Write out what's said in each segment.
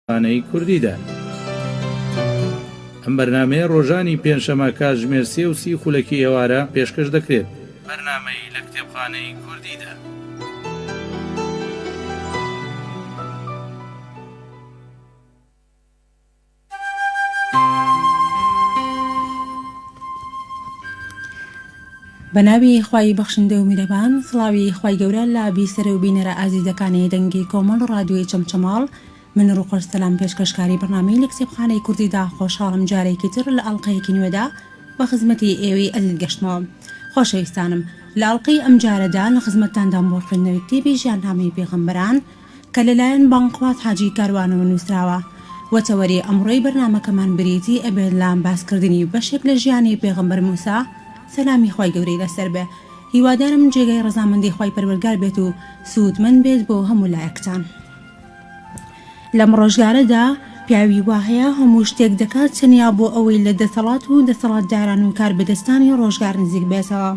خانەی کوردیدا. ئەم بەرنامەیە ڕۆژانی پێنجشەمە کاتژمێر 3:30 خولەکی ئێوارە پێشکەش دەکرێت. بەرنامەی لە کتێبخانەی کوردیدا. بە ناوی خوای بەخشندە و میرەبان سڵاوی خوای گەورە لە بیسەرە و بینەرە ئازیزەکانی دەنگی کۆمەڵ ڕادیۆی چەمچەماڵ من ڕوقەش سەلام پێشکەشکاری بەرنامەی لە کتێبخانەی کوردیدا خۆشحاڵم جارێکی تر لە ئەڵقەیەکی نوێدا بە خزمەتی ئێوەی ئەزیز گەشتمەوە خۆشەویستانم لە ئەڵقەی ئەمجارەدا لە خزمەتتاندام بۆ خوێندنەوەی کتێبی ژیاننامەی پێغەمبەران کە لەلایەن بانگخواز حاجی کاروانەوە نووسراوە و تەوەری ئەمڕۆی بەرنامەکەمان بریتی ئەبێت لە باسکردنی بەشێک لە ژیانی پێغەمبەر موسا سەلامی خوای گەورەی لەسەر بێ هیوادارم جێگای ڕەزامەندی خوای پەروەردگار بێت و سوودمەند بێت بۆ هەموو لایەکتان. لەم ڕۆژگارەدا پیاوی وا هەیە هەموو شتێک دەکات تەنیا بۆ ئەوەی لە دەسەڵات و دەسەڵاتداران و کاربەدەستانی ڕۆژگار نزیک بێتەوە.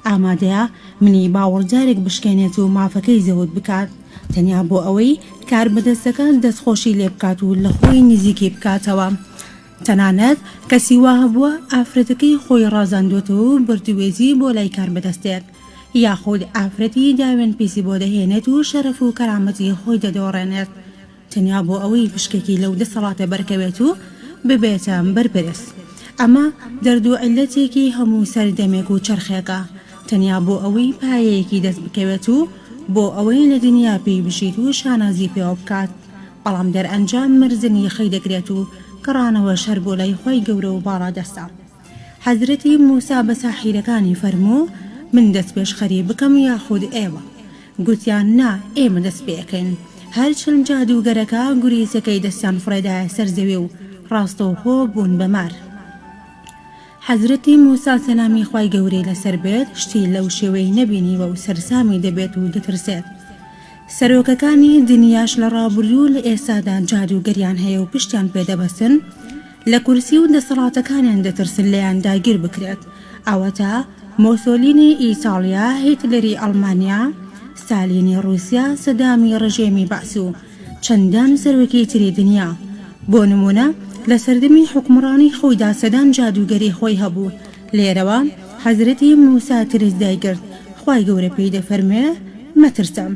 ئامادەیە منی باوەڕدارێک بشکێنێت و مافەکەی زەوت بکات تەنیا بۆ ئەوەی کاربەدەستەکە دەستخۆشی لێ بکات و لە خۆی نزیکی بکاتەوە. تەنانەت کەسی وا هەبووە ئافرەتەکەی خۆی ڕازاندۆتەوە و بردووێتی بۆ لای کاربەدەستێک، یاخود ئافرەتی داوێن پیسی بۆ دەهێنێت و شەرەف و کەرامەتی خۆی دەدۆڕێنێت. تەنیا بۆ ئەوەی پشکێکی لەو دەسەڵاتە بەرکەوێت و ببێتە بەرپرس. ئەمە دەرد و عیللەتێکی هەموو سەردەمێک و چەرخێکە، تەنیا بۆ ئەوەی پایەیەکی دەست بکەوێت و بۆ ئەوەی لە دنیا پێی بژیت و شانازی پێوە بکات، بەڵام دەرئەنجام مردن یەخەی دەگرێت و گەڕانەوەش هەر بۆ لای خوای گەورە و باڵادەستە. حەزرەتی موسا بە ساحیرەکانی فەرموو، من دەستپێشخەری بکەم یاخود ئێوە؟ گوتیان، نا، ئێمە دەست پێ ئەکەین. هەر چل جادووگەرەکە گوریسەکەی دەستیان فڕێدایە سەر زەوی و ڕاستەوخۆ بوون بە مار. حەزرەتی موسا سەلامی خوای گەورەی لەسەر بێت شتی لەو شێوەی نەبینیوە و سەرسامی دەبێت و دەترسێت. سەرۆکەکانی دنیاش لە ڕابردوو و لە ئێستادا جادووگەریان هەیە و پشتیان پێ دەبەستن، لە کورسی و دەسەڵاتەکانیان دەترسن لێیان داگیر بکرێت، ئەوەتا مۆسۆلینی ئیتاڵیا، هیتلەری ئەڵمانیا، ستالینی ڕوسیا، سەدامی ڕژێمی بەعس و چەندان سەرۆکی تری دنیا. بۆ نموونە لە سەردەمی حوکمڕانی خۆیدا سەدان جادووگەری خۆی هەبوو، لێرەوە حەزرەتی موسا ترس دایگرت، خوای گەورە پێی دەفەرموێ، مەترسە.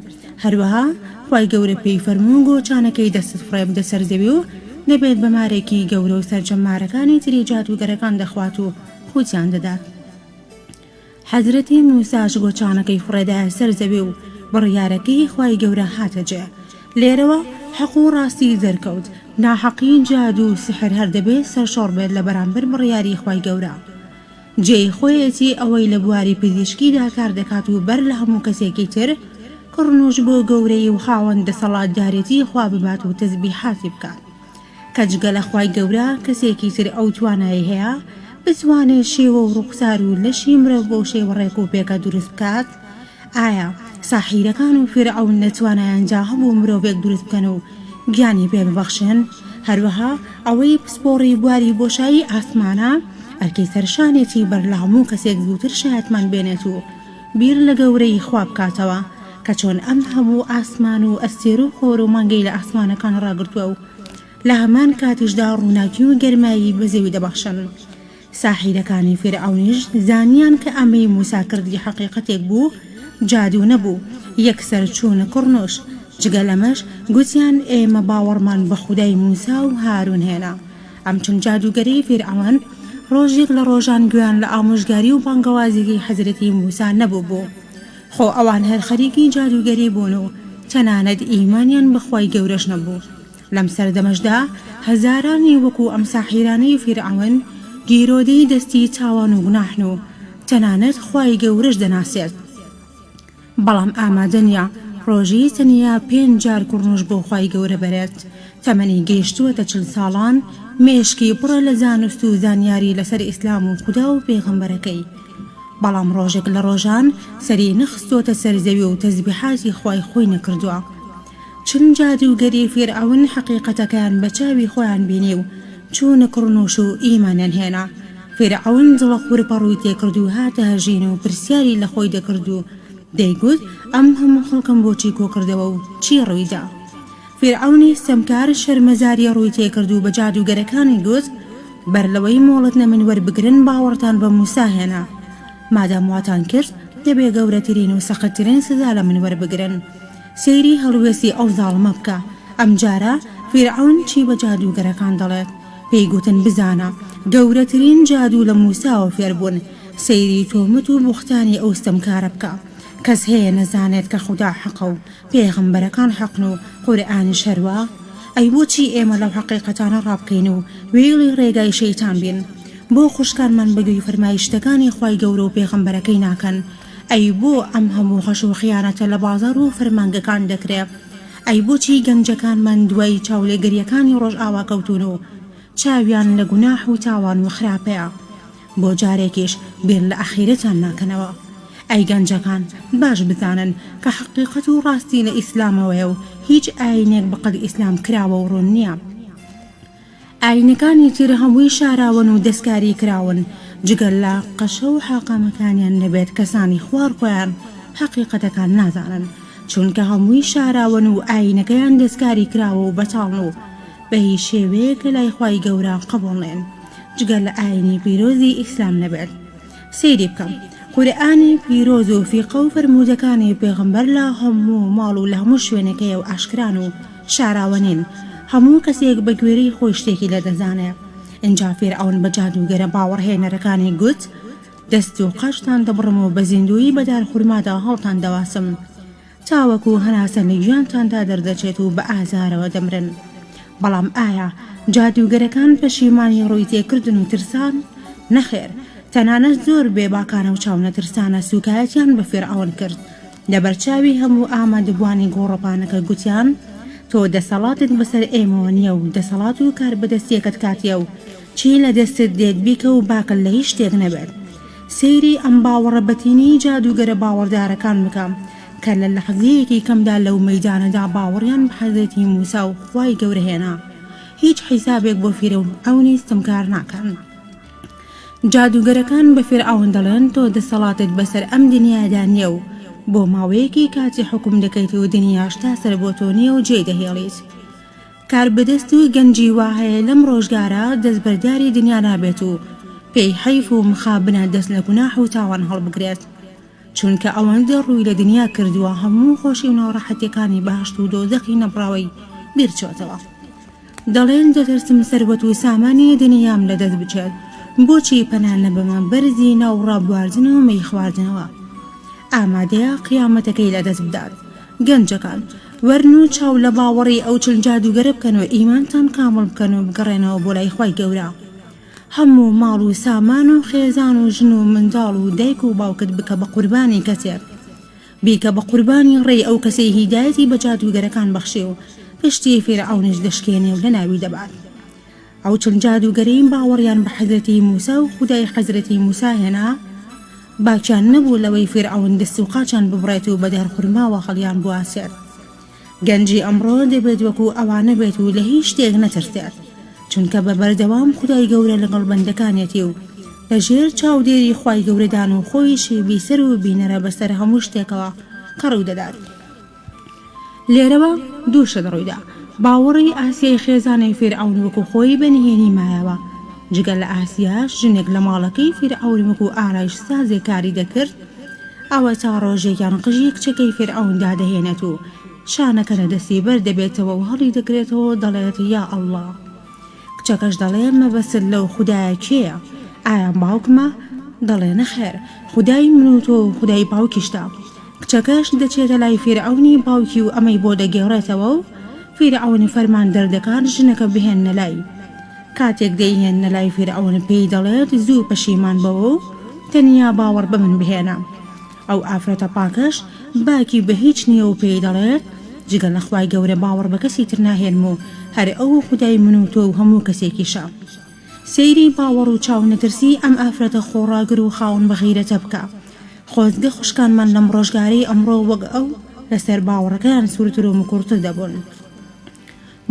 هەروەها خوای گەورە پێی فەرموو گۆچانەکەی دەستت فڕێ بدە سەر زەوی و دەبێت بە مارێکی گەورە و سەرجەم مارەکانی تری جادووگەرەکان دەخوات و قوتیان دەدات. حەزرەتی موساش گۆچانەکەی فڕێدایە سەر زەوی و بڕیارەکەی خوای گەورە هاتە جێ. لێرەوە حەق و ڕاستی دەرکەوت، ناحەقی جادوو و سیحر هەر دەبێت سەرشۆڕ بێت لە بەرامبەر بڕیاری خوای گەورە. جێی خۆیەتی ئەوەی لە بواری پزیشکیدا کار دەکات و بەر لە هەموو کەسێکی تر کڕنوش بۆ گەورەیی و خاوەن دەسەڵاتدارێتی خوا ببات و تەزبیحاتی بکات کە جگە لە خوای گەورە کەسێکی تر ئەو توانایەی هەیە بتوانێت شێوە و ڕوخسار و لەشی مرۆڤ بەو شێوە ڕێک و پێکە دروست بکات؟ ئایا ساحیرەکان و فیرعەون لە توانایاندا هەبوو مرۆڤێک دروست بکەن و گیانی پێ ببەخشن؟ هەروەها ئەوەی پسپۆڕی بواری بۆشایی ئاسمانە ئەرکی سەرشانێتی بەر لە هەموو کەسێک زووتر شایەتمان بێنێت و بیر لە گەورەیی خوا بکاتەوە کە چۆن ئەم هەموو ئاسمان و ئەستێرە و خۆر و مانگەی لە ئاسمانەکان ڕاگرتووە و لە هەمان کاتیشدا ڕووناکی و گەرمایی بە زەوی دەبەخشن. ساحیرەکانی فیرعەونیش زانیان کە ئەمەی موسا کردی حەقیقەتێک بوو، جادوو نەبوو، یەکسەر چوونە کڕنوش، جگە لەمەش گوتیان ئێمە باوەڕمان بە خودای موسا و هارون هێنا. ئەم چەند جادووگەرەی فیرعەون ڕۆژێک لە ڕۆژان گوێیان لە ئامۆژگاری و بانگەوازیی حەزرەتی موسا نەبووبوو. خۆ ئەوان هەر خەریکی جادووگەری بوون و تەنانەت ئیمانیان بە خوای گەورەش نەبوو. لەم سەردەمەشدا هەزارانی وەکو ئەم ساحیرانەی فیرعەون گیرۆدەی دەستی تاوان و گوناحن و تەنانەت خوای گەورەش دەناسێت بەڵام ئامادە نیە ڕۆژی تەنیا پێنج جار کڕنوش بۆ خوای گەورە بەرێت تەمەنی گەیشتووەتە 40 ساڵان مێشکی پڕە لە زانست و زانیاری لەسەر ئیسلام و خودا و پێغەمبەرەکەی بەڵام ڕۆژێک لە ڕۆژان سەری نەخستۆتە سەر زەوی و تەزبیحاتی خوای خۆی نەکردووە. چل جادووگەری فیرعەون حەقیقەتەکەیان بە چاوی خۆیان بینی و چوونە کڕنووش و ئیمانیان هێنا. فیرعەون دڵە خورپە ڕووی تێکرد و هاتە هەژین و پرسیاری لە خۆی دەکرد و دەیگوت، ئەم هەموو خەڵکەم بۆچی کۆکردەوە و چی ڕوویدا؟ فیرعەونی ستەمکار شەرمەزاری ڕووی تێکرد و بە جادووگەرەکانی گوت، بەر لەوەی مۆڵەت لە من وەربگرن باوەڕتان بە موسا هێنا. مادام واتان کرد، دەبێ گەورەترین و سەختترین سزا لە من وەربگرن. سەیری هەڵوێستی ئەو زاڵمە بکە. ئەمجارە فیرعەون چی بە جادووگەرەکان دەڵێت؟ پێی گوتن بزانە، گەورەترین جادوو لە موساوە فێربوون. سەیری تۆمەت و بوختانی ئەو ستەمکارە بکە. کەس هەیە نەزانێت کە خودا حەقە و پێغەمبەرەکان حەقن و قورئانیش هەروا؟ ئەی بۆچی ئێمە لەو حەقیقەتانە ڕابکەین و وێڵی ڕێگای شەیتان بین؟ بۆ خوشکانمان بەگوێی فەرمایشتەکانی خوای گەورە و پێغەمبەرەکەی ناکەن؟ ئەی بۆ ئەم هەموو غەش و خیانەتە لە بازاڕ و فەرمانگەکان دەکرێ؟ ئەی بۆچی گەنجەکانمان دوای چاولێگەریەکانی ڕۆژئاوا کەوتوون و چاویان لە گوناح و تاوان و خراپەیە؟ بۆ جارێکیش بیر لە ئاخیرەتان ناکەنەوە؟ ئەی گەنجەکان باش بزانن کە حەقیقەت و ڕاستی لە ئیسلامەوەیە و هیچ ئاینێک بەقەد ئیسلام کراوە و ڕوون نیە. ئاینەکانی تر هەمووی شاراوەن و دەستکاری کراون جگە لە قەشە و حاقامەکانیان نەبێت کەسانی خوار خۆیان حەقیقەتەکان نازانن چونکە هەمووی شاراوەن و ئاینەکەیان دەستکاری کراوە و بەتاڵن و بەهیچ شێوەیەک لەلای خوای گەورە قبوڵ نین جگە لە ئاینی پیرۆزی ئیسلام نەبێت. سەیری بکە قورئانی پیرۆز و فیقە و فەرموودەکانی پێغەمبەر لە هەموو ماڵ و لە هەموو شوێنێک هەیە و ئاشکران و شاراوە نین هەموو کەسێک بە گوێرەی خۆی شتێکی لێ دەزانێ ئینجا فیرعەون بە جادووگەرە باوەڕهێنەرەکانی گوت دەست و قاچتان دەبڕم و بە زیندوویی بە دارخورمادا هەڵتان دەواسم تاوەکو هەناسە لە گیانتاندا دەردەچێت و بە ئازارەوە دەمرن. بەڵام ئایا جادووگەرەکان پەشیمانی ڕووی تێکردن و ترسان؟ نەخێر، تەنانەت زۆر بێباکانە و چاونەترسانە سووکایەتیان بە فیرعەون کرد. لەبەرچاوی هەموو ئامادەبووانی گۆڕەپانەکە گوتیان، تۆ دەسەڵاتت بەسەر ئێمەوە نییە و دەسەڵات و کاربەدەستییەکەت کاتییە و چی لە دەستت دێت بیکە و باکت لە هیچ شتێک نەبێت. سەیری ئەم باوەڕە بەتینەی جادووگەرە باوەڕدارەکان بکە کە لە لەحزەیەکی کەمدا لەو مەیدانەدا باوەڕیان بە حەزرەتی موسا و خوای گەورە هێنا هیچ حیسابێک بۆ فیرعەونی ستەمکار ناکەن. جادووگەرەکان بە فیرعەون دەڵێن تۆ دەسەڵاتت بەسەر ئەم دنیایەدا نییە و بۆ ماوەیەکی کاتی حوکم دەکەیت و دنیاش تا سەر بۆ تۆ نییە و جێی دەهێڵیت. کاربەدەست و گەنجی وا هەیە لەم ڕۆژگارە دەستبەرداری دنیا نابێت و پێی حەیف و مخابنە دەست لە گوناح و تاوان هەڵبگرێت چونکە ئەوەندە ڕووی لە دنیا کردووە هەموو خۆشی و ناڕەحەتیەکانی بەهەشت و دۆزەخی نەبڕاوەی بیر چۆتەوە دەڵێن دەترسم سەروەت و سامانی دنیام لە دەست بچێت بۆچی پەنا نەبەمە بەرزی ناو ڕابواردن و مەی خواردنەوە ئامادەیە قیامەتەکەی لە دەست بدات گەنجەکان، وەرن و چاو لە باوەڕی ئەو چل جادووگەرە بکەن و ئیمانتان کامڵ بکەن و بگەڕێنەوە بۆ لای خوای گەورە. هەموو ماڵ و سامان و خێزان و ژن و منداڵ و دایک و باوکت بکە بە قوربانی کەسێک. بیکە بە قوربانی ڕێی ئەو کەسەی هیدایەتی بە جادووگەرەکان بەخشی و پشتی فیرعەونیش دەشکێنێ و لەناوی دەبات. ئەو چەند جادووگەرەی باوەڕیان بە حەزرەتی موسا و خودای حەزرەتی موسا هێنا، باکیان نەبوو لەوەی فیرعەون دەست و قاچیان ببڕێت و بە دارخورماوە هەڵیان بواسێت. گەنجی ئەمڕۆ دەبێت وەکو ئەوانە بێت و لە هیچ شتێک نەترسێت، چونکە بە بەردەوام خودای گەورە لەگەڵ بەندەکانیەتی و لە ژێر چاودێری خوای گەورەدان و خۆیشی بیسەر و بینەرە بەسەر هەموو شتێکەوە کە ڕوودەدات. لێرەوە دوو شت ڕوویدا، باوەڕی ئاسیای خێزانی فیرعەون وەکو خۆی بە نهێنی مایەوە، جگە لە ئاسیاش ژنێک لە ماڵەکەی فیرعەون وەکو ئارایشتسازێک کاری دەکرد، ئەوە تا ڕۆژێکیان قژی کچەکەی فیرعەون دادەهێنێت و شانەکە لە دەستی بەردەبێتەوە و هەڵیدەگرێتەوە و دەڵێت یا ئەڵڵا. کچەکەش دەڵێ مەبەستت لەو خودایە کێیە؟ ئایا باوکمە؟ دەڵێ نەخێر، خودای من و تۆ و خودای باوکیشتە. کچەکەش دەچێتە لای فیرعەونی باوکی و ئەمەی بۆ دەگێڕێتەوە و فیرعەون فەرمان دەردەکات ژنەکە بهێننە لای. کاتێک دەیهێننە لای فیرعەون پێی دەڵێت زوو پەشیمان بەوە و تەنیا باوەڕ بە من بهێنە. ئەو ئافرەتە پاکەش باکی بە هیچ نییە و پێی دەڵێت جگە لە خوای گەورە باوەڕ بە کەسی تر ناهێنم و هەر ئەو خودای من و تۆ و هەموو کەسێکیشە. سەیری باوەڕ و چاونەترسی ئەم ئافرەتە خۆڕاگر و خاوەن بەغیرەتە بکە. خۆزگە خوشکانمان لەم ڕۆژگارەی ئەمڕۆ وەک ئەو لەسەر باوەڕەکەیان سوورتر و مکوڕتر دەبوون.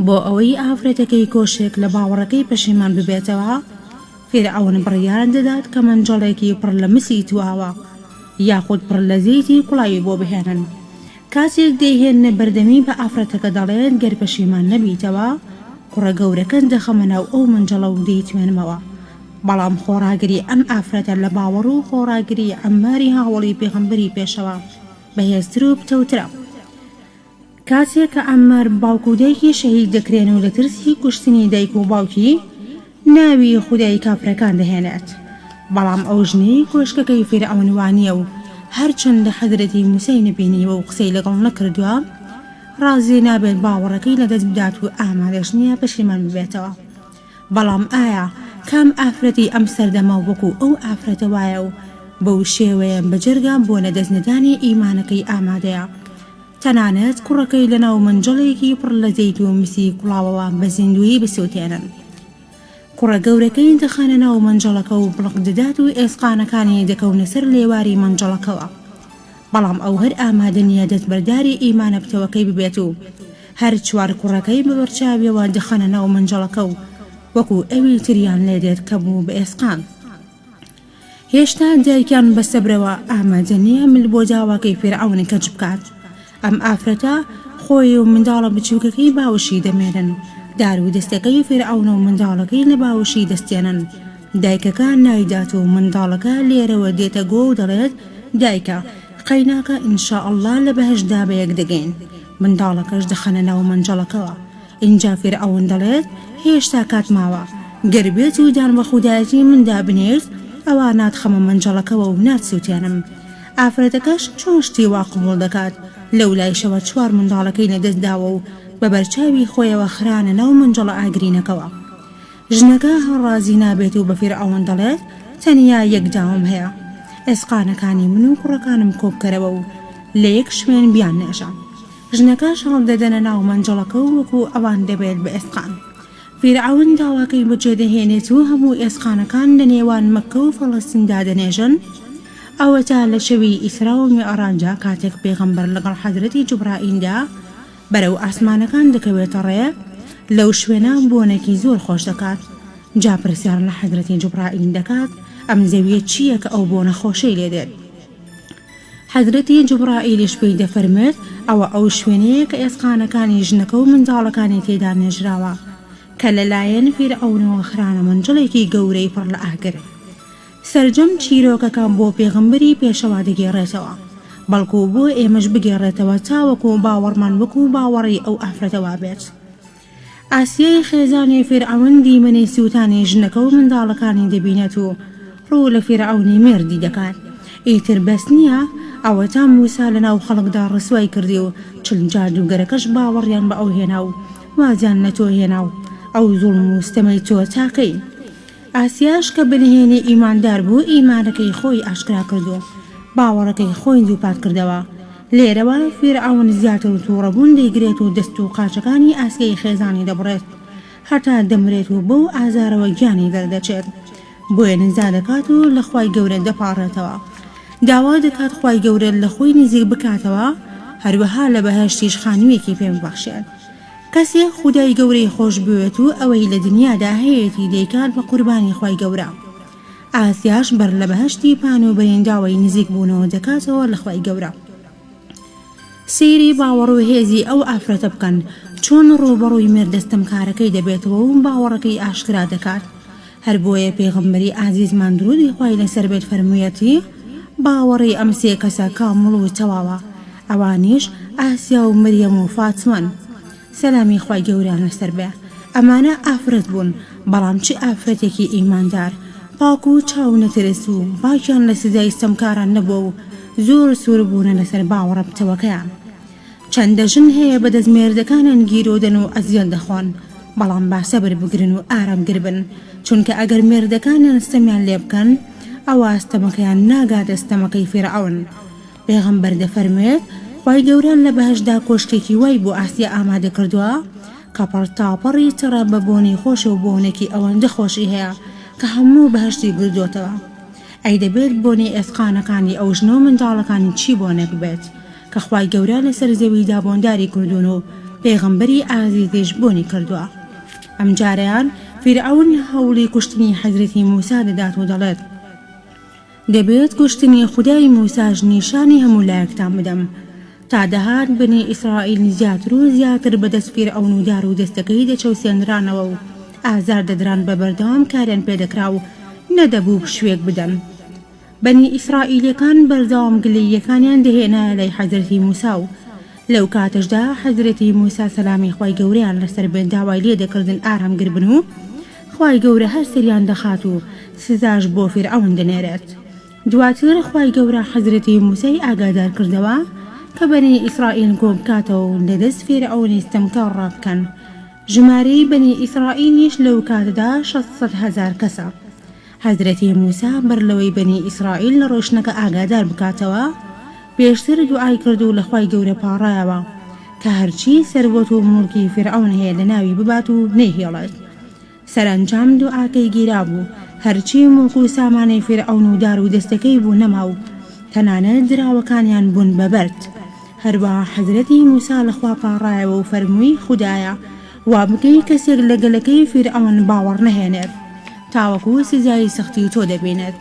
بۆ ئەوەی ئافرەتەکەی کۆشێک لە باوەڕەکەی پەشیمان ببێتەوە، فیرعەون بڕیار دەدات کە مەنجەڵێکی پڕ لە مسی تواوە یاخود پڕ لە زەیتی کوڵاوی بۆ بهێنن. کاتێک دەیهێننە بەردەمی بە ئافرەتەکە دەڵێت گەر پەشیمان نەبیتەوە کوڕە گەورەکەت دەخەمە ناو ئەو مەنجەڵە و دەیتوێنمەوە. بەڵام خۆڕاگری ئەم ئافرەتە لە باوەڕ و خۆڕاگری عەمماری هاوەڵی پێغەمبەری پێشەوا بەهێزتر و پتەوترە. کاتێک کە عەممار باوک و دایکی شەهید دەکرێن و لە ترسی کوشتنی دایک و باوکی ناوی خودای کافرەکان دەهێنێت. بەڵام ئەو ژنەی کۆشکەکەی فیرعەون وانیە و هەرچەندە حەزرەتی موسای نەبینیوە و قسەی لەگەڵ نەکردووە ڕازی نابێت باوەڕەکەی لەدەست بدات و ئامادەش نیە پەشیمان ببێتەوە. بەڵام ئایا کام ئافرەتی ئەم سەردەمە وەکو ئەو ئافرەتە وایە و بەو شێوەیە بە جەرگە بۆ لەدەست نەدانی ئیمانەکەی ئامادەیە تەنانەت کوڕەکەی لەناو مەنجەڵێکی پڕ لە زەیت و مسی کوڵاوەوە بە زیندوویی بسووتێنن؟ کوڕە گەورەکەی دەخەنە ناو مەنجەڵەکە و بڵق دەدات و ئێسقانەکانی دەکەونە سەر لێواری مەنجەڵەکەوە. بەڵام ئەو هەر ئامادە نییە دەستبەرداری ئیمانە پتەوەکەی ببێت و هەر چوار کوڕەکەی بە بەرچاویەوە دەخەنە ناو مەنجەڵەکە و وەکو ئەوی تریان لێدێت کە بوو بە ئێسقان. هێشتا دایکیان بە سەبرەوە ئامادە نییە مل بۆ داواکەی فیرعەون کەچ بکات. ئەم ئافرەتە خۆی و منداڵە بچووکەکەی باوەشی دەمێنن، دار و دەستەکەی فیرعەون و منداڵەکەی لە باوەشی دەستێنن. دایکەکە نایدات و منداڵەکە لێرەوە دێتە گۆ و دەڵێت، دایکە، قەیناکە ان شاء اللە لە بەهەشتدا بەیەک دەگەین. منداڵەکەش دەخەنە ناو مەنجەڵەکەوە. ئینجا فیرعەون دەڵێت، هێشتا کات ماوە، گەر بێت و دان بە خودایەتی مندا بنێیت، ئەوا ناتخەمە مەنجەڵەکەوە و ناتسوتێنم. ئافرەتەکەش چۆن شتی وا قبوڵ دەکات، لەولایشەوە چوار منداڵەکەی لەدەست داوە و بە بەرچاوی خۆیەوە خرانە ناو مەنجەڵە ئاگرینەکەوە. ژنەکە هەر ڕازی نابێت و بە فیرعەون دەڵێت، تەنیا یەک داوام هەیە، ئێسقانەکانی من و کوڕەکانم کۆبکەرەوە و لە یەک شوێن بیاننێژە. ژنەکەش هەڵدەدەنە ناو مەنجەڵەکە و وەکو ئەوان دەبێت بە ئێسقان. فیرعەون داواکەی بەجێ دەهێنێت و هەموو ئێسقانەکان لە نێوان مەککە و فەڵەستیندا دەنێژن. ئەوەتا لە شەوی ئیسرا و میعڕاجدا کاتێک پێغەمبەر لەگەڵ حەزرەتی جوبرائیلدا بەرەو ئاسمانەکان دەکەوێتە ڕێ، لەو شوێنە بۆنێکی زۆر خۆش دەکات. جا پرسیار لە حەزرەتی جوبرائیل دەکات ئەم زەویە چییە کە ئەو بۆنە خۆشەی لێ دێت؟ حەزرەتی جوبرائیلیش پێی دەفەرموێت، ئەوە ئەو شوێنەیە کە ئێسقانەکانی ژنەکە و منداڵەکانی تێدا نێژراوە، کە لەلایەن فیرعەونەوە خرانە مەنجەڵێکی گەورەی پڕ لە ئاگر. سەرجەم چیرۆکەکە بۆ پێغەمبەری پێشەوا دەگێڕێتەوە، بەڵکو بۆ ئێمەش بگێڕێتەوە تاوەکو باوەڕمان وەکو باوەڕی ئەو ئافرەتە وابێت. ئاسیای خێزانی فیرعەون دیمەنی سووتانی ژنەکە و منداڵەکانی دەبینێت و ڕوو لە فیرعەونی مێردی دەکات. ئیتر بەس نییە؟ ئەوەتا موسا لەناو خەڵکدا ڕسوای کردی و چل جادووگەرەکەش باوەڕیان بە ئەو هێنا و وازیان لە تۆ هێنا و ئەو زوڵم و ستەمەی تۆ تاکەی؟ ئاسیاش کە بە نهێنی ئیماندار بوو ئیمانەکەی خۆی ئاشکرا کرد و باوەڕەکەی خۆی دووپات کردەوە. لێرەوە فیرعەون زیاتر تووڕەبوون دەیگرێت و دەست و قاچەکانی ئاسیای خێزانی دەبڕێت هەتا دەمرێت و بەو ئازارەوە گیانی دەردەچێت. بۆیە نزا دەکات و لە خوای گەورە دەپاڕێتەوە. داوا دەکات خوای گەورە لە خۆی نزیک بکاتەوە هەروەها لە بەهەشتیش خانوویەکی پێ ببەخشێت. کەسێک خودای گەورەی خۆش بوێت و ئەوەی لە دنیادا هەیەتی دەیکات بە قوربانی خوای گەورە. ئاسیاش بەر لە بەهەشتی پان و بەرین داوای نزیک بوونەوە دەکاتەوە لە خوای گەورە. سەیری باوەڕ و هێزی ئەو ئافرەتە بکەن چۆن ڕووبەڕووی مێردە ستەمکارەکەی دەبێتەوە و باوەڕەکەی ئاشکرا دەکات. هەر بۆیە پێغەمبەری ئازیزمان دروودی خوای لەسەر بێت فەرموویەتی، باوەڕی ئەم سێ کەسە کامڵ و تەواوە، ئەوانیش، ئاسیا و مریەم و فاتمەن، سەلامی خوای گەورەیان لەسەر بێ، ئەمانە ئافرەت بوون، بەڵام چ ئافرەتێکی ئیماندار، پاک و چاو نەترس و باکیان لە سزای ستەمکاران نەبووە و زۆر سوور بوونە لەسەر باوەڕە پتەوەکەیان. چەندە ژن هەیە بەدەست مێردەکانیان گیرۆدەن و ئەزیەت دەخۆن، بەڵام با سەبر بگرن و ئارامگر بن، چونکە ئەگەر مێردەکانیان ستەمیان لێ بکەن، ئەوا ستەمەکەیان ناگاتە ستەمەکەی فیرعەون. پێغەمبەر دەفەرموێت، خوای گەورە لە بەهەشتدا کۆشکێکی وای بۆ ئاسیا ئامادە کردووە کە پڕ تاپڕی تەڕە بە بۆنی خۆش و بۆنێکی ئەوەندە خۆشی هەیە کە هەموو بەهەشتی گردۆتەوە. ئەی دەبێت بۆنی ئێسقانەکانی ئەو ژنە و منداڵەکانی چی بۆنێک بێت کە خوای گەورە لەسەر زەویدا بۆنداری کردوون و پێغەمبەری ئازیزیش بۆنی کردووە. ئەمجارەیان فیرعەون هەوڵی کوشتنی حەزرەتی موسا دەدات و دەڵێت، دەبێت کوشتنی خودای موساش نیشانی هەموو لایەکتان بدەم. تا دەهات بەنی ئیسرائیل زیاتر و زیاتر بە دەست فیرعەون و دار و دەستەکەی دەچەوسێنرانەوە و ئازار دەدران بە بەردەوام کاریان پێ دەکرا و نەدەبوو پشووێک بدەن. بەنی ئیسرائیلەکان بەردەوام گلەییەکانیان دەهێنایە لای حەزرەتی موسا و لەو کاتەشدا حەزرەتی موسا سەلامی خوای گەورەیان لەسەر بێت داوای لێ دەکردن ئارامگر بن و خوای گەورە هەر سەریان دەخات و سزاش بۆ فیرعەون دەنێرێت. دواتر خوای گەورە حەزرەتی موسای ئاگادار کردەوە کە بەنی ئیسرائیل کۆبکاتەوە و لە دەست فیرعەونی ستەمکار ڕابکەن، ژمارەی بەنی ئیسرائیلیش لەو کاتەدا 600,000 کەسە. حەزرەتی موسا بەر لەوەی بەنی ئیسرائیل لە ڕۆیشتنەکە ئاگادار بکاتەوە، پێشتر دوعای کرد و لە خوای گەورە پاڕایەوە کە هەرچی سەروەت و موڵکی فیرعەون هەیە لەناوی ببات و نەیهێڵێت. سەرەنجام دوعاکەی گیرابوو، هەرچی موڵک و سامانی فیرعەون و دار و دەستەکەی بوو نەما و تەنانەت دراوەکانیان بوون بە بەرد. هەروەها حەزرەتی موسا لە خوا پاڕایەوە و فەرمووی، خودایە، وا بکەی کەسێک لە گەلەکەی فیرعەون باوەڕ نەهێنێت، تاوەکو سزای سەختی تۆ دەبینێت.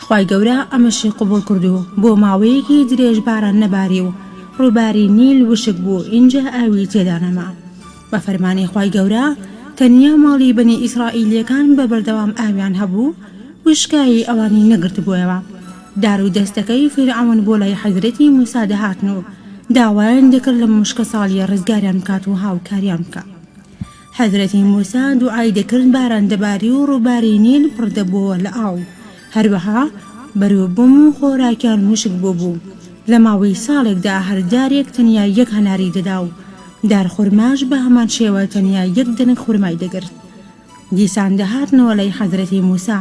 خوای گەورە ئەمەشی قبوڵ کرد و بۆ ماوەیەکی درێژ باران نەباری و ڕووباری نیل وشک بوو ئینجا ئاوی تێدا نەما. بە فەرمانی خوای گەورە تەنیا ماڵی بەنی ئیسرائیلیەکان بە بەردەوام ئاویان هەبوو، وشکایی ئەوانی نەگرتبوویەوە. دار و دەستەکەی فیرعەون بۆ لای حەزرەتی موسا دەهاتن و داوایان دەکرد لەم وشکەساڵیە ڕزگاریان بکات و هاوکاریان بکات. حەزرەتی موسا دوعای دەکرد باران دەباری و ڕووباری نیل پڕ دەبووەوە لە ئاو، هەروەها بەروبووم و خۆراکیان وشک بووبوو، لە ماوەی ساڵێکدا هەر دارێک تەنیا یەک هەناری دەدا و دار خورماش بە هەمان شێوە تەنیا یەک دەنک خورمای دەگرت. دیسان دەهاتنەوە لای حەزرەتی موسا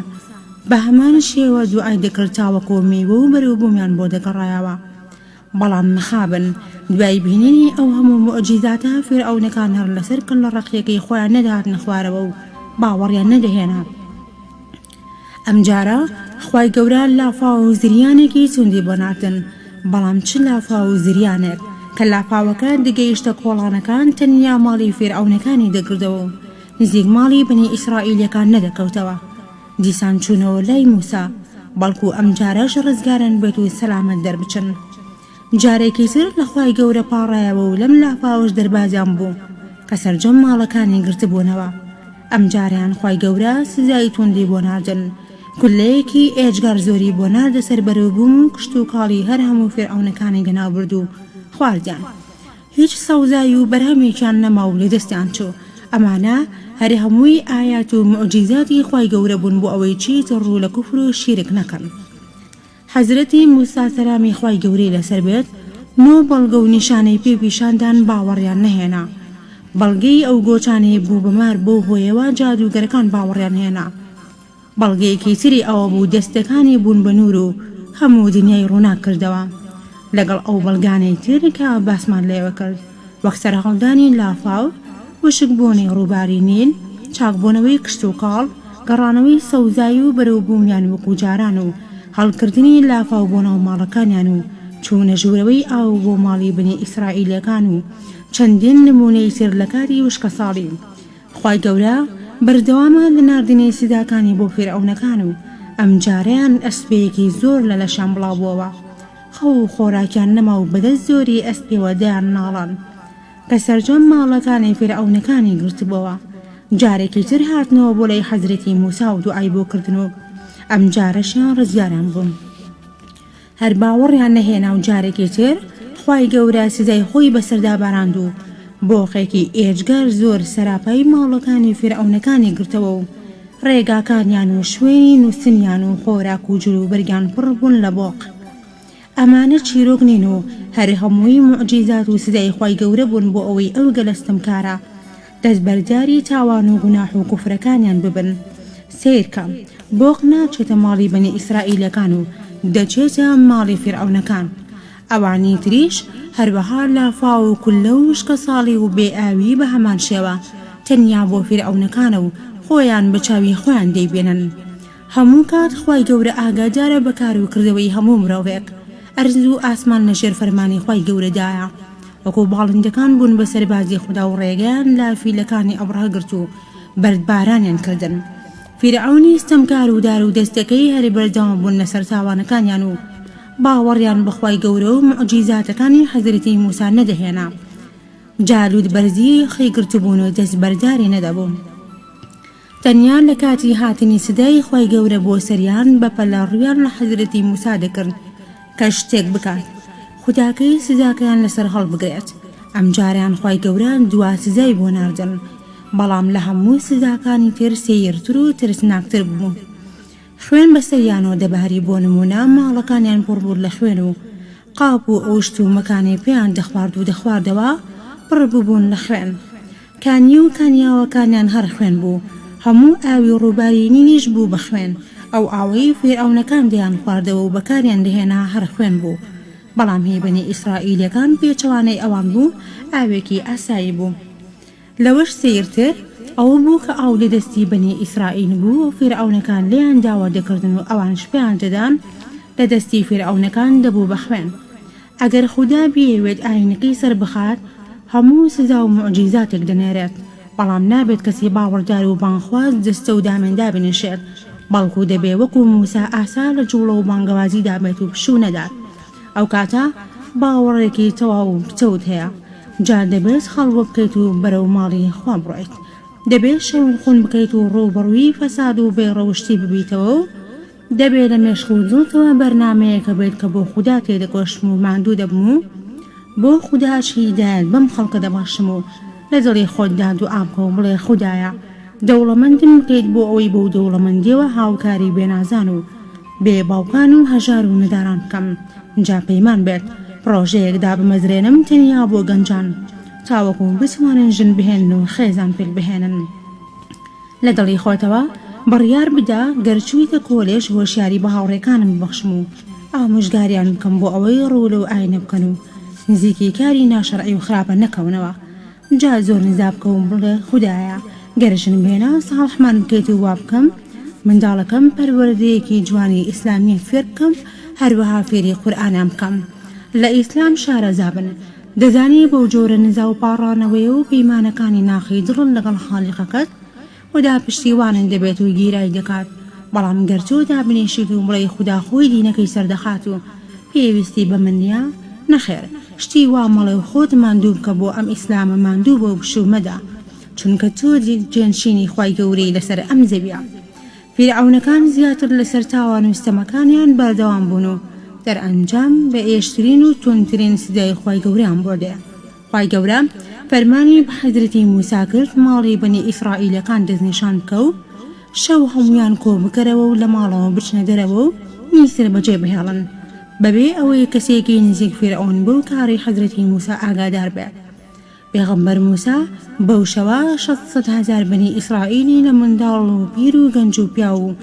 بە هەمان شێوە دوعای دەکرد تاوەکو میوە و بەروبوومیان بۆ دەگەڕایەوە. بەڵام مەخابن دوای بینینی ئەو هەموو موعجیزاتە فیرعەونەکان هەر لەسەر کەللە ڕەقیەکەی خۆیان نەدەهاتنە خوارەوە و باوەڕیان نەدەهێنا. ئەمجارە خوای گەورە لافاو و زریانێکی توندی بۆ ناردن، بەڵام چ لافاو و زریانێک، کە لافاوەکە دەگەیشتە کۆڵانەکان تەنیا ماڵی فیرعەونەکانی دەگردەوە و نزیک ماڵی بەنی ئیسرائیلەکان نەدەکەوتەوە. دیسان چوونەوە لای موسا، بەڵکو ئەمجارەش ڕزگاریان بێت و سەلامەت دەربچن. جارێکی تر لە خوای گەورە پاڕایەوە و لەم لافاوەش دەربازیان بوو کە سەرجەم ماڵەکانی گرتبوونەوە. ئەمجارەیان خوای گەورە سزای توندی بۆ ناردن، کوللەیەکی ئێجگار زۆری بۆ ناردە سەر بەروبووم و کشتوکاڵی هەر هەموو فیرعەونەکانی لەناوبرد و خواردیان. هیچ سەوزای و بەرهەمێکیان نەما و لەدەستیان چوو، ئەمانە هەر هەمووی ئایات و موعجیزاتی خوای گەورە بوون بۆ ئەوەی چیتر ڕوو لە کوفر و شیرک نەکەن. حەزرەتی موسا سەلامی خوای گەورەی لەسەر بێت نۆ بەڵگە و نیشانەی پێ پیشان دان باوەڕیان نەهێنا، بەڵگەی ئەو گۆچانەی بوو بە مار بەو هۆیەوە جادووگەرەکان باوەڕیان هێنا. بەڵگەیەکی تری ئەوە بوو دەستەکانی بوون بە نوور و هەموو دنیای ڕووناک کردەوە لەگەڵ ئەو بەڵگانەی تر کە باسمان لێوە کرد وەک سەرهەڵدانی لافاو، وشکبوونی ڕووباری نیل، چاکبوونەوەی کشتوکاڵ، گەڕانەوەی سەوزایی و بەرەوبوونیان وەکو جاران و هەڵکردنی لافاو بۆ ناو ماڵەکانیان و چوونە ژوورەوەی ئاو بۆ ماڵی بنی ئیسرائیلەکان و چەندین نموونەی تر لە کاتی وشکەساڵی. خوای گەورە بەردەوامە لە ناردنی سزاکانی بۆ فیرعەونەکان و ئەمجارەیان ئەسپێیەکی زۆر لە لەشیان بڵاوبووەوە، خەو و خۆراکیان نەما و بەدەست زۆری ئەسپێوە دەیان ناڵان کە سەرجەم ماڵەکانی فیرعەونەکانی گرتبۆوە، جارێکی تر هاتنەوە بۆ لای حەزرەتی موسا و دوعای بۆ کردن و ئەمجارەشیان ڕزگاریان بوو. هەر باوەڕیان نەهێنا و جارێکی تر خوای گەورە سزای خۆی بەسەردا باراند و بۆقێکی ئێجگار زۆر سەراپای ماڵەکانی فیرعەونەکانی گرتەوە و ڕێگاکانیان و شوێنی نوستنیان و خۆراک و جلوبەرگیان پڕ بوون لە بۆق. ئەمانە چیرۆک نین و هەر هەمووی موعجیزات و سزای خوای گەورە بوون بۆ ئەوەی ئەو گەلە ستەمکارە دەستبەرداری تاوان و گوناح و کوفرەکانیان ببن. سەیرکە، بۆق ناچێتە ماڵی بەنی ئیسرائیلەکان و دەچێتە ماڵی فیرعەونەکان. ئەوانی تریش هەروەها لافاو و کوللە و وشکەساڵی و بێ ئاوی بە هەمان شێوە تەنیا بۆ فیرعەونەکانە و خۆیان بە چاوی خۆیان دەیبینن. هەموو کات خوای گەورە ئاگادارە بە کار و کردەوەی هەموو مرۆڤێک. ئەرز و ئاسمان لە ژێر فەرمانی خوای گەورەدایە. وەکو باڵندەکان بوون بە سەربازی خودا و ڕێگەیان لە فیلەکانی ئەبرهە گرت و بەردبارانیان کردن. فیرعەونی ستەمکار و دارودەستەکەی هەر بەردەوام بوون لەسەر تاوانەکانیان و. باوەڕیان بە خوای گەورە و موعجیزاتەکانی حەزرەتی موسا نەدەهێنا. جا لووتبەرزی خی گرتبوون و دەستبەرداری نەدەبوون. تەنیا لە کاتی هاتنی سزای خوای گەورە بۆ سەریان بە پەلە ڕوویان لە حەزرەتی موسا دەکرد کە شتێک بکات خوداکەی سزاکەیان لەسەر هەڵبگرێت، ئەمجارەیان خوای گەورە دوا سزای بۆ ناردن، بەڵام لە هەموو سزاکانی تر سەیرتر و ترسناکتر بوو. خوێن بەسەریانەوە دەباری بۆ نموونە ماڵەکانیان پڕ بوو لە خوێن و قاپ و ئەو شت و مەکانەی پێیان دەخوارد و دەخواردەوە پڕ ببوون لە خوێن. کانی و کانیاوەکانیان هەر خوێن بوو. هەموو ئاوی ڕووباری نیلیش بوو بە خوێن. ئەو ئاوەی فیرعەونەکان دەیانخواردەوە و بەکاریان دەهێنا هەر خوێن بوو. بەڵام هی بەنی ئیسرائیلیەکان پێچەوانەی ئەوان بوو، ئاوێکی ئاسایی بوو. لەوەش سەیرتر ئەوە بوو کە ئاو لە دەستی بەنی ئیسرائیل بوو و فیرعەونەکان لێیان داوا دەکردن و ئەوانیش پێیان دەدان، لە دەستی فیرعەونەکان دەبوو بە خوێن. ئەگەر خودا بیەوێت ئایینەکەی سەربخات، هەموو سزا و موعجیزاتێک دەنێرێت، بەڵام نابێت کەسی باوەڕدار و بانگخواز جەستە و دامێن دابنیشێت، بەڵکو دەبێ وەکو موسا ئاسا لە جوڵە و بانگەوازیدا بێت و پشوو نەدات. ئەو کاتە باوەڕێکی تەواو و پتەوت هەیە. جا دەبێت خەڵوە بکەیت و بەرەو ماڵی خوا بڕۆیت. دەبێت شەونخون بکەیت و ڕووبەڕووی فەساد و بێ ڕەوشتی ببیتەوە و دەبێ لە مێشک و دڵتەوە بەرنامەیەک هەبێت کە بۆ خودا تێدەکۆشم و ماندوو دەبم و بۆ خوداش هیدایەت بەم خەڵکە دەبەخشم و لە دڵی خۆتدا دوعا بکە و بڵێ خودایە دەوڵەمەندم بکەیت بۆ ئەوەی بەو دەوڵەمەندیەوە هاوکاری بێنازان و بێ باوکان و هەژار و نەداران بکەم جا پەیمان بێت پڕۆژەیەک دابمەزرێنم تەنیا بۆ گەنجان تاوەکو بتوانن ژن بهێنن و خێزان پێک بهێنن. لە دڵی خۆتەوە بڕیار بدە گەر چوویتە کۆلێژ هۆشیاری بە هاوڕێکانم ببەخشم و ئامۆژگاریان بکەم بۆ ئەوەی ڕوو لەو ئاینە بکەن و نزیکی کاری ناشەرعی و خراپە نەکەونەوە جا زۆر نزا بکە و بڵێ خودایە گەر ژنم هێنا ساڵحمان بکەیت و وابکەم منداڵەکەم پەروەردەیەکی جوانی ئیسلامی فێر بکەم هەروەها فێری قورئانیان بکەم لە ئیسلام شارەزا بن دەزانی بەو جۆرە نزا و پاڕانەوەیە و پەیمانەکانی ناخی دڵت لەگەڵ خالیقەکەت خودا پشتیوانت دەبێت و گیرای دەکات، بەڵام گەر تۆ دابنیشیت و بڵێی خودا خۆی دینەکەی سەردەخات و پێویستی بە من نیە، نەخێر شتی وا مەڵێ و خۆت ماندوو بکە بۆ ئەم ئیسلامە ماندوو بە و پشوو مەدە چونکە تۆ جێنشینی خوای گەورەی لەسەر ئەم زەویە. فیرعەونەکان زیاتر لەسەر تاوان و ستەمەکانیان بەردەوام بوون و دەرئەنجام بە ئێشترین و توندترین سزای خوای گەورەیان بۆ دێ. خوای گەورە فەرمانی بە حەزرەتی موسا کرد ماڵی بەنی ئیسرائیلەکان دەستنیشان بکە و شەو هەموویان کۆ بکەرەوە و لە ماڵەوە بچنە دەرەوە و میسر بەجێ بهێڵن بەبێ ئەوەی کەسێکی نزیک فیرعەون بەو کارەی حەزرەتی موسا ئاگادار بێ. پێغەمبەر موسا بەو شەوە 600,000 بەنی ئیسرائیلی لە منداڵ و پیر و گەنج و پیاو و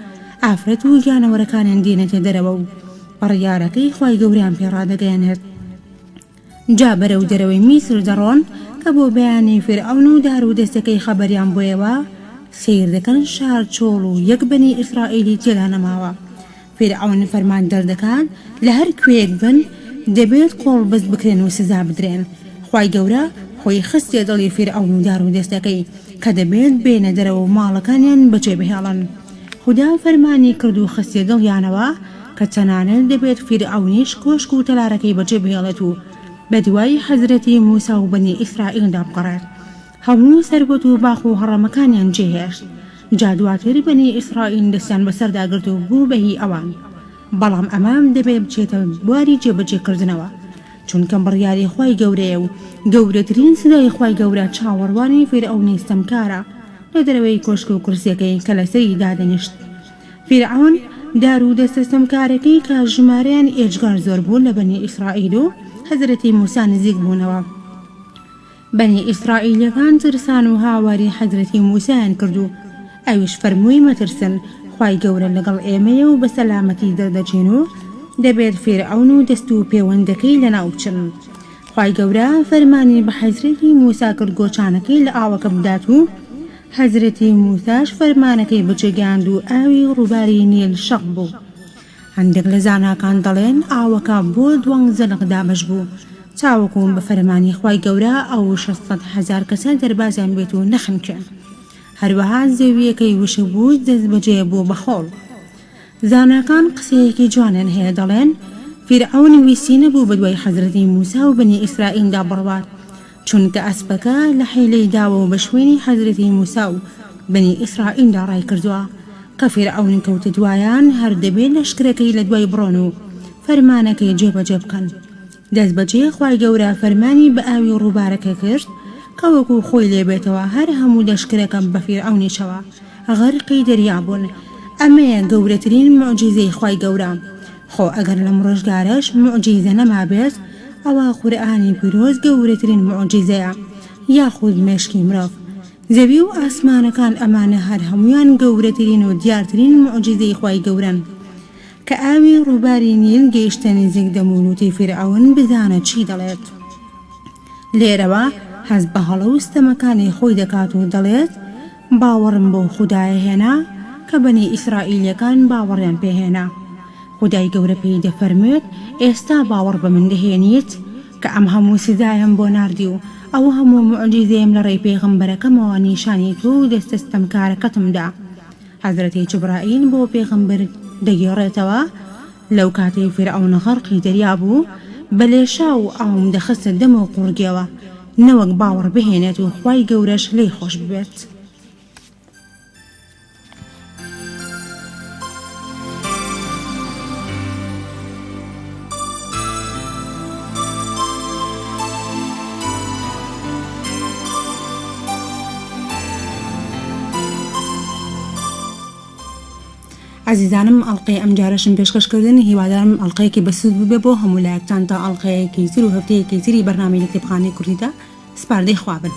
ئافرەت و گیانەوەرەکانیان دێنێتە دەرەوە و بڕیارەکەی خوای گەورەیان پێ ڕادەگەیەنێت. جا بەرەو دەرەوەی میسر دەڕۆن کە بۆ بەیانی فیرعەون و دارودەستەکەی خەبەریان بۆیەوە سەیر دەکەن شار چۆڵ و یەک بەنی ئیسرائیلی تێدا نەماوە. فیرعەون فەرمان دەردەکات لە هەر کوێیەک بن دەبێت قۆڵبەست بکرێن و سزا بدرێن، خوای گەورە خۆی خستیە دڵی فیرعەون و دارودەستەکەی کە دەبێت بێنە دەرەوە و ماڵەکانیان بەجێ بهێڵن، خودا فەرمانی کرد و خستیە دڵیانەوە کە تەنانەت دەبێت فیرعەونیش کۆشک و تەلارەکەی بەجێ بهێڵێت و بەدوای حەزرەتی موسا و بەنی ئیسرائیلدا بگەڕێت. هەموو سەروەت و باخ و هەڕەمەکانیان جێهێشت، جا دواتر بەنی ئیسرائیل دەستیان بەسەردا گرت و بوو بە هی ئەوان. بەڵام ئەمە دەبێت بچێتە بواری جێبەجێکردنەوە، چونکە بڕیاری خوای گەورەیە و گەورەترین سزای خوای گەورە چاوەڕوانی فیرعەونی ستەمکارە لە دەرەوەی کۆشک و کورسیەکەی کە لەسەری دادەنیشت. فیرعەون دارودەستە ستەمکارەکەی کە ژمارەیان ئێجگار زۆر بوو لە بەنی ئیسرائیل و حەزرەتی موسا نزیک بوونەوە. بەنی ئیسرائیلیەکان ترسان و هاواری حەزرەتی موسایان کرد و ئەویش فەرمووی مەترسن خوای گەورە لەگەڵ ئێمەیە و بەسەلامەتی دەردەچین و دەبێت فیرعەون و دەست و پێوەندەکەی لەناو بچن. خوای گەورە فەرمانی بە حەزرەتی موسا کرد گۆچانەکەی لە ئاوەکە بدات و حەزرەتی موساش فەرمانەکەی بەجێگەیاند و ئاوی ڕووباری نیل شەق بوو. هەندێک لە زاناکان دەڵێن ئاوەکە بۆ دوانزە لق دابەش بوو تاوەکو بە فەرمانی خوای گەورە ئەو 600,000 کەسە دەربازیان بێت و نەخنکێن. هەروەها زەوییەکەی وشک بوو دەستبەجێ بوو بە خۆڵ. زاناکان قسەیەکی جوانیان هەیە دەڵێن. فیرعەون ویستی نەبوو بەدوای حەزرەتی موسا و بەنی ئیسرائیلدا بڕوات، چونکە ئەسپەکە لە حیلەی داوە و بە شوێنی حەزرەتی موسا و بەنی ئیسرائیلدا ڕایکردووە، کە فیرعەون کەوتە دوایان هەر دەبێ لەشکرەکەی لە دوای بڕۆن و فەرمانەکەی جێبەجێ بکەن. دەستبەجێ خوای گەورە فەرمانی بە ئاوی ڕووبارەکە کرد کە وەکو خۆی لێ بێتەوە هەر هەموو لەشکرەکە بە فیرعەونیشەوە غەرقی دەریا بوون ئەمەیە گەورەترین موعجیزەی خوای گەورە خۆ ئەگەر لەم ڕۆژگارەش موعجیزە نەمابێت ئەوا قورئانی پیرۆز گەورەترین موعجیزەیە یاخود مێشکی مرۆڤ زەوی و ئاسمانەکان ئەمانە هەر هەموویان گەورەترین و دیارترین موعجیزەی خوای گەورەن. کە ئاوی ڕووباری نیل گەیشتە نزیک دەم و لوتی فیرعەون بزانە چی دەڵێت. لێرەوە هەست بە هەڵە و ستەمەکانی خۆی دەکات و دەڵێت، باوەڕم بەو خودایە هێنا کە بەنی ئیسرائیلیەکان باوەڕیان پێ هێنا. خودای گەورە پێی دەفەرموێت، ئێستا باوەڕ بە من دەهێنیت؟ کە ئەم هەموو سزایەم بۆ ناردی و ئەو هەموو موعجیزەیەم لە ڕێی پێغەمبەرەکەمەوە نیشانی تۆ و دەستە ستەمکارەکەتم دا. حەزرەتی جوبرائیل بۆ پێغەمبەر دەگێڕێتەوە، لەو کاتەی فیرعەون غەرقی دەریا بوو، بە لێشاو ئاوم دەخستە دەم و قوڕگیەوە، نەوەک باوەڕ بهێنێت و خوای گەورەش لێی خۆش ببێت. ئازیزانم ئەڵقەی ئەمجارەشم پێشکەش کردن هیوادارم ئەڵقەیەکی بەسوود بووبێ بۆ هەموو لایەکتان تا ئەڵقەیەکی تر و هەفتەیەکی تری بەرنامەی لە کتێبخانەی کوردیدا سپاردەی خوا بن.